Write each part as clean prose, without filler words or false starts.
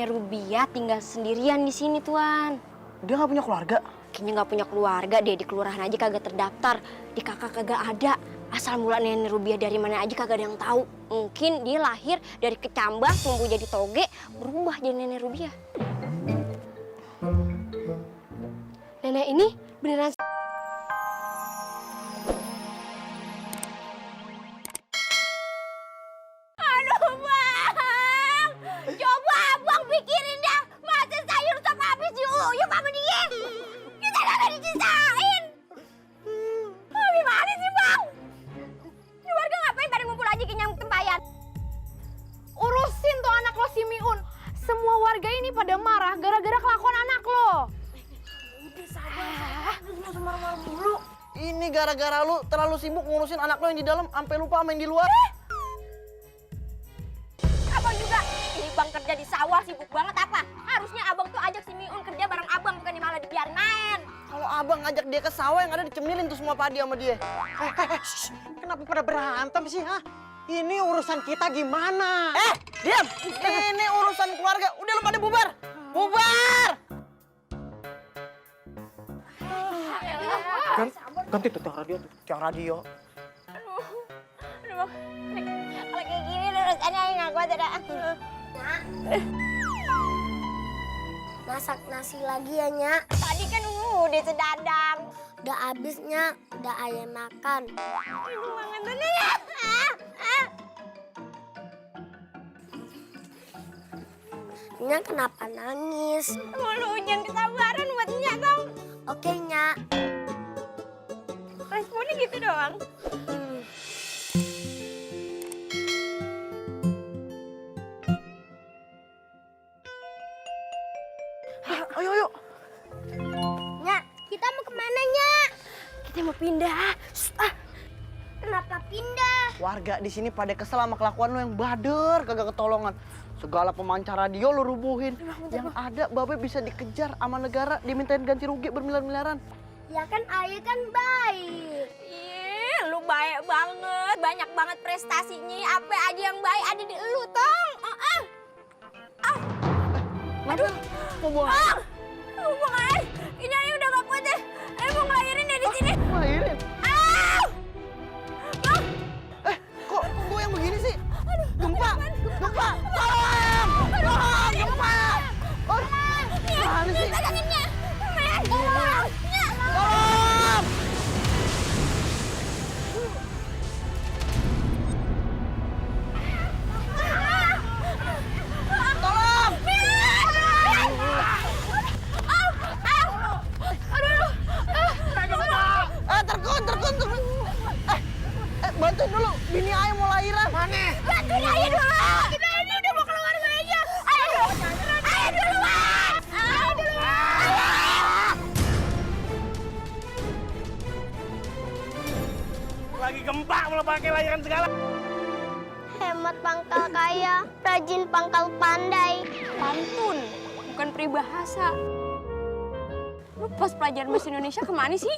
Nenek Rubia tinggal sendirian di sini, Tuan. Dia nggak punya keluarga? Kayaknya nggak punya keluarga deh, di kelurahan aja kagak terdaftar, di kakak kagak ada. Asal mula Nenek Rubia dari mana aja kagak ada yang tahu. Mungkin dia lahir dari kecambah, tumbuh jadi toge, berubah jadi Nenek Rubia. Nenek ini beneran. Aduh, Bang! Coba Abang pikirin dah, masa sayur sop habis diuyup sama dia? Kita kagak dicisain. Gimana sih, Bang? Ini warga ngapain pada ngumpul aja kenyang tempayan? Urusin tuh anak lo si Miun. Semua warga ini pada marah gara-gara kelakuan anak lo. Udah sabar, lu marah-marah mulu. Ini gara-gara lu terlalu sibuk ngurusin anak lo yang di dalam, sampai lupa main di luar. Abang juga, ini Bang kerja di sawah sibuk banget apa? Harusnya Abang tuh ajak si Miun kerja bareng Abang, bukan malah dibiarin main. Kalau abang ngajak dia ke sawah, yang ada dicemilin tuh semua padi sama dia. Kenapa pada berantem sih, ha? Ini urusan kita gimana? Diam! Ini urusan keluarga. Udah lu pada bubar! Bubar! Ganti tuh tiang radio tuh. Tiang radio. Aduh, Bang. Kalau kayak gini urusannya nggak kuat ada. Masak nasi lagi ya, Nyak. Tadi kan udah sedadang. Udah habisnya, udah ayah makan. Aduh, banget tuh ya. Nyak kenapa nangis? Lu hujan kesabaran buat Nyak dong. Oke, Nyak. Responnya gitu doang. Ayo, ayo. Nyak, kita mau kemana, Nyak? Kita mau pindah. Kenapa pindah? Warga di sini pada kesel sama kelakuan lu yang bader, kagak ketolongan. Segala pemancar radio lu rubuhin. Yang ada Babe bisa dikejar sama negara, dimintain ganti rugi bermiliar-miliaran. Ya kan ayah kan baik. Ih, lu baik banget. Banyak banget prestasinya. Apa aja yang baik ada di lu, Tong. Aduh, mau buang air? Buang air. Ini aja udah gak kuat deh. Ayo mau ngelahirin deh di sini. Ngelahirin? Ah! Bang! Kok goyang begini sih? Gempa! Gempa! Tolong! Tolong! Gempa! Oh, mana sih? Peganginnya. Tolong. Tolong! Tolong! Terkun. Bantuin dulu, bini ayah mau lahiran. Mana? Bantuin aja dulu. Kita ini udah mau keluar aja. Ayo duluan. Lagi gempa malah pakai lahiran segala. Hemat pangkal kaya, rajin pangkal pandai. Pantun, bukan peribahasa. Lu pas pelajaran bahasa Indonesia kemana sih?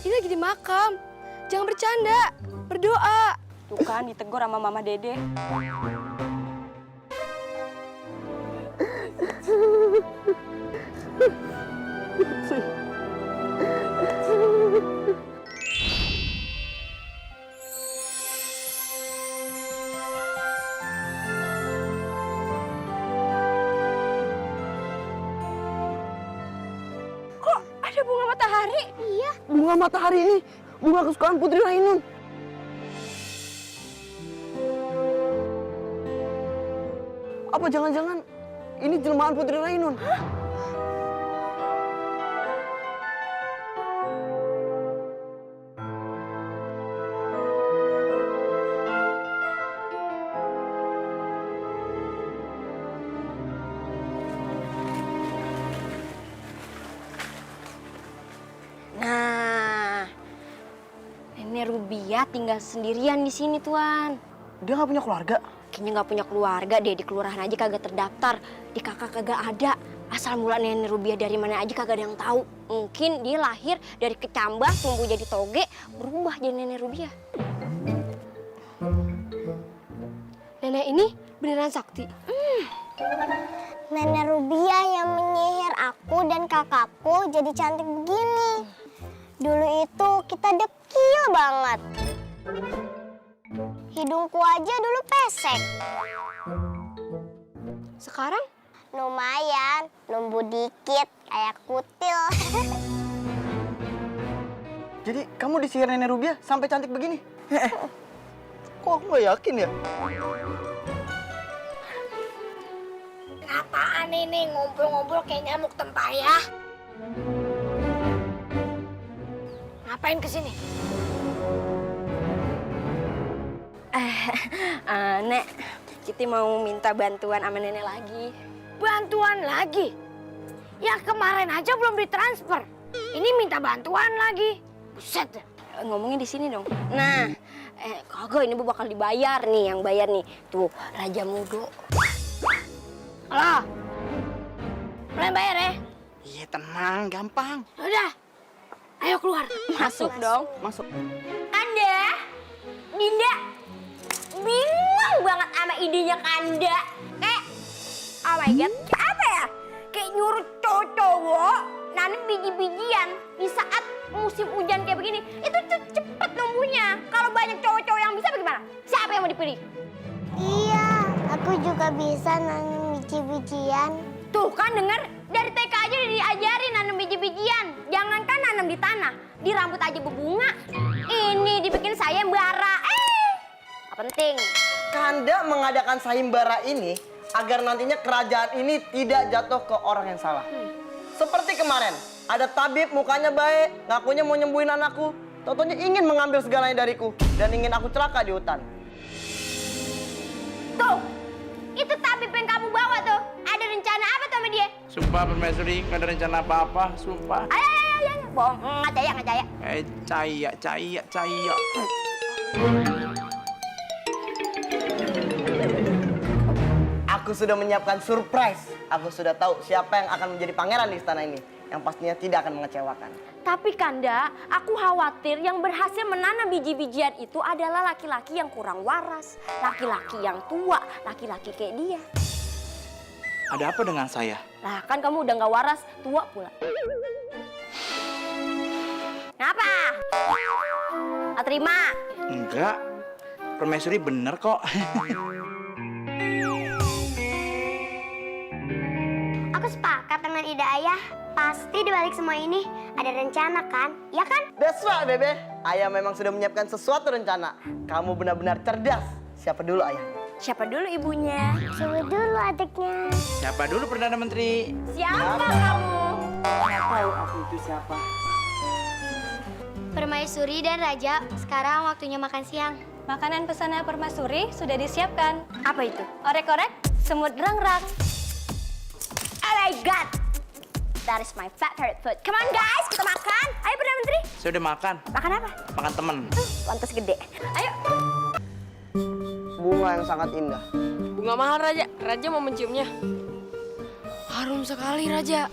Ini lagi di makam. Jangan bercanda, berdoa. Tuh kan ditegur sama Mama Dede. Kok ada bunga matahari? Iya, Bunga matahari ini, bunga kesukaan Putri Rainun. Apa jangan-jangan ini jelmaan Putri Rainun? Nah, Nenek Rubia tinggal sendirian di sini, Tuan. Dia nggak punya keluarga? Kayaknya nggak punya keluarga deh, di kelurahan aja kagak terdaftar, di kakak kagak ada. Asal mula Nenek Rubia dari mana aja kagak ada yang tahu. Mungkin dia lahir dari kecambah, tumbuh jadi toge, berubah jadi Nenek Rubia. Nenek ini beneran sakti. Nenek Rubia yang menyihir aku dan kakakku jadi cantik begini. Dulu itu kita dekil banget. Hidungku aja dulu pesek. Sekarang? Lumayan, numbu dikit kayak kutil. Jadi kamu disihir Nenek Rubia sampai cantik begini? Kok aku nggak yakin ya? Apaan ini ngumpul-ngumpul kayak nyamuk tempayah? Ngapain kesini? Nek, kita mau minta bantuan sama nenek lagi. Bantuan lagi? Ya kemarin aja belum ditransfer. Ini minta bantuan lagi. Buset dah. Ngomongnya di sini dong. Nah, kagak ini Bu bakal dibayar nih, yang bayar nih. Tuh, Raja Mudo. Halo? Kalian bayar ya? Iya tenang, gampang. Udah. Ayo keluar. Masuk dong. Masuk. Kanda, Dinda, bingung banget sama idenya Kanda. Kayak, oh my god, kayak apa ya? Kayak nyuruh cowok-cowok nanam biji-bijian di saat musim hujan kayak begini. Itu tuh cepet numbuhnya. Kalau banyak cowok-cowok yang bisa bagaimana? Siapa yang mau dipilih? Iya, aku juga bisa nanam biji-bijian. Tuh kan denger, dari TK aja udah diajarin nanam biji-bijian. Jangankan nanam di tanah, di rambut aja berbunga. Ini dibikin sayembara. Gak penting. Kanda mengadakan sayembara ini agar nantinya kerajaan ini tidak jatuh ke orang yang salah. Seperti kemarin, ada tabib mukanya baik, ngakunya mau nyembuhin anakku. Totonya ingin mengambil segalanya dariku dan ingin aku celaka di hutan. Tuh, itu tabib yang kamu bawa tuh. Ada rencana apa tuh sama dia? Sumpah Permaisuri, nggak ada rencana apa-apa, sumpah. Ayo. Bohong, ngajaya. Caya. Aku sudah menyiapkan surprise. Aku sudah tahu siapa yang akan menjadi pangeran di istana ini. Yang pastinya tidak akan mengecewakan. Tapi Kanda, aku khawatir yang berhasil menanam biji-bijian itu adalah laki-laki yang kurang waras. Laki-laki yang tua, laki-laki kayak dia. Ada apa dengan saya? Lah kan kamu udah gak waras, tua pula. Ngapa? Gak terima? Enggak, Permaisuri bener kok. Aku sepakat dengan ide ayah. Pasti dibalik semua ini ada rencana kan? Ya kan? That's right, Bebe. Ayah memang sudah menyiapkan sesuatu rencana. Kamu benar-benar cerdas. Siapa dulu ayah? Siapa dulu ibunya? Coba dulu adiknya. Siapa dulu Perdana Menteri? Siapa kamu? Tahu aku itu siapa? Permaisuri dan Raja, sekarang waktunya makan siang. Makanan pesanan Permaisuri sudah disiapkan. Apa itu? Orek-orek, semut rangrak. Oh my god! That is my favorite food. Come on guys, kita makan. Ayo Perdana Menteri. Saya udah makan. Makan apa? Makan temen. Pantas gede. Ayo. Bunga yang sangat indah. Bunga mahal, Raja. Raja mau menciumnya. Harum sekali, Raja.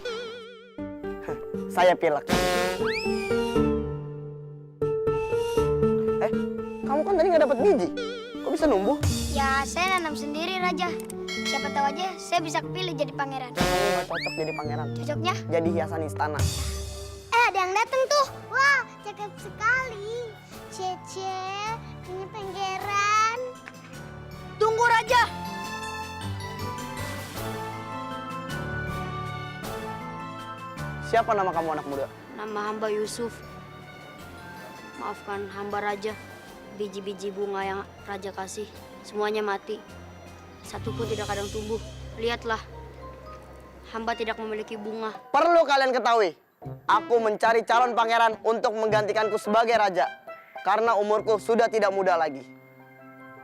Saya pilek. Kamu kan tadi nggak dapat biji. Kok bisa numbuh? Ya, saya nanam sendiri, Raja. Siapa tahu aja saya bisa kepilih jadi pangeran. Kamu nggak cocok jadi pangeran. Cocoknya? Jadi hiasan istana. Ada yang datang tuh. Wah, cakep sekali. Cece, ini pangeran. Tunggu Raja. Siapa nama kamu anak muda? Nama hamba Yusuf. Maafkan hamba Raja. Biji-biji bunga yang Raja kasih, semuanya mati. Satu pun tidak kadang tumbuh. Lihatlah, hamba tidak memiliki bunga. Perlu kalian ketahui, aku mencari calon pangeran untuk menggantikanku sebagai raja. Karena umurku sudah tidak muda lagi.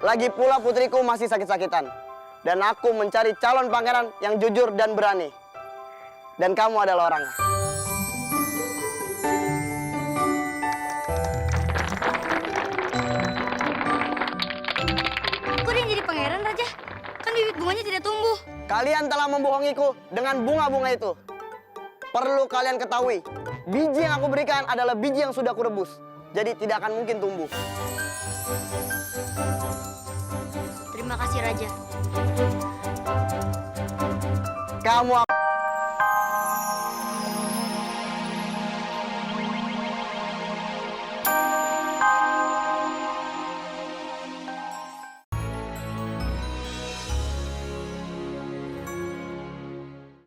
Lagi pula putriku masih sakit-sakitan. Dan aku mencari calon pangeran yang jujur dan berani. Dan kamu adalah orangnya. Kok dia jadi pangeran, Raja? Kan bibit bunganya tidak tumbuh. Kalian telah membohongiku dengan bunga-bunga itu. Perlu kalian ketahui, biji yang aku berikan adalah biji yang sudah aku rebus. Jadi tidak akan mungkin tumbuh. Terima kasih, Raja. kamu